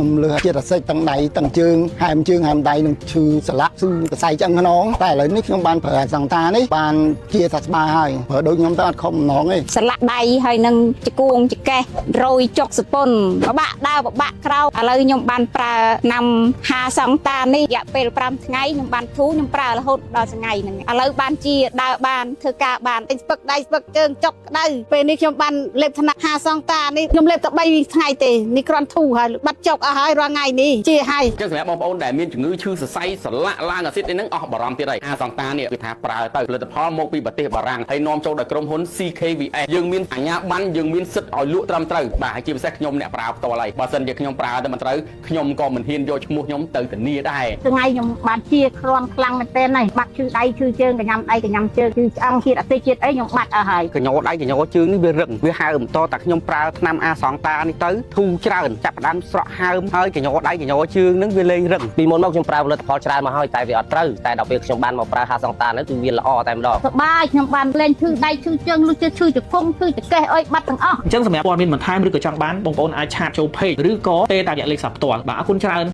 ខ្ញុំលើជាតិអាស៊ីតទាំងដៃទាំងជើងហែមជើងហែមដៃនឹងឈឺសន្លាក់ឈឺសរសៃឆ្អឹងខ្នងតែឥឡូវនេះខ្ញុំបានប្រើអាសង្តានេះបានជាសះស្បើយហើយប្រើដូចខ្ញុំទៅអត់ខំម្ដងទេ សន្លាក់ដៃហើយនឹងជង្គង់ចកេះរយចុកសពុនបបាក់ដើរបបាក់ក្រោកឥឡូវខ្ញុំបានប្រើថ្នាំហាសង្តានេះរយៈពេល5ថ្ងៃខ្ញុំបានធូរខ្ញុំប្រើរហូតដល់ថ្ងៃហ្នឹងឥឡូវបានជាដើរបានធ្វើការបាន ស្ពឹកដៃស្ពឹកជើងចុកក្តៅពេលនេះខ្ញុំបានលេបថ្នាំហាសងតានេះខ្ញុំលេបតែ3ថ្ងៃទេនេះគ្រាន់ធូរហើយបាត់ចុកអស់ហើយរាល់ថ្ងៃនេះជាហើយ ចឹងសម្រាប់បងប្អូនដែលមានជំងឺឈឺសរសៃសន្លាក់ឡើងអាស៊ីតអីហ្នឹងអស់បារម្ភទៀតហើយអាសង្តានេះគឺថាប្រើទៅផលិតផលមកពីប្រទេសបារាំងហើយនាំចូលដោយក្រុមហ៊ុន CKVS យើងមានអាជ្ញាប័ណ្ណយើងមានសិទ្ធិឲ្យលក់ត្រឹមត្រូវបាទហើយជាពិសេសខ្ញុំអ្នកប្រើផ្ទាល់ហើយបើសិនជាខ្ញុំប្រើទៅមិនត្រូវខ្ញុំក៏មិនហ៊ានយកឈ្មោះខ្ញុំទៅធានាដែរ ថ្ងៃខ្ញុំបានជាគ្រាន់ខ្លាំងមែនទែនហើយបាត់ឈឺដៃឈឺជើងកញ្ញាំដៃកញ្ញាំជើងឈឺឆ្អឹងជាតិអាស៊ីតជាតិអីខ្ញុំបាត់អស់ហើយ កញ្ញោដៃកញ្ញោជើងនេះវារឹងវាហើមតតែខ្ញុំប្រើថ្នាំអាសង្តានេះទៅធូរច្រើនចាប់ផ្ដើមស្រក់ហើមហើយកញ្ញោដៃកញ្ញោជើងនឹងវាលែងរឹង ពីមុនមកខ្ញុំប្រើផលិតផលច្រើនមកហើយតែវាអត់ត្រូវតែដល់ពេលខ្ញុំបានមកប្រើហាសង្តានេះគឺវាល្អតែម្ដង សបាយខ្ញុំបានលែងឈឺដៃឈឺជើងលុះជឺឈឺជង្គង់ឈឺចង្កេះអុយបាត់ទាំងអស់ អញ្ចឹងសម្រាប់ព័ត៌មានបន្ថែមឬក៏ចង់បានបងប្អូនអាច chat ចូល page ឬក៏ទេតាមរយៈលេខស័ព្ទផ្ទាល់បាទអរគុណច្រើន។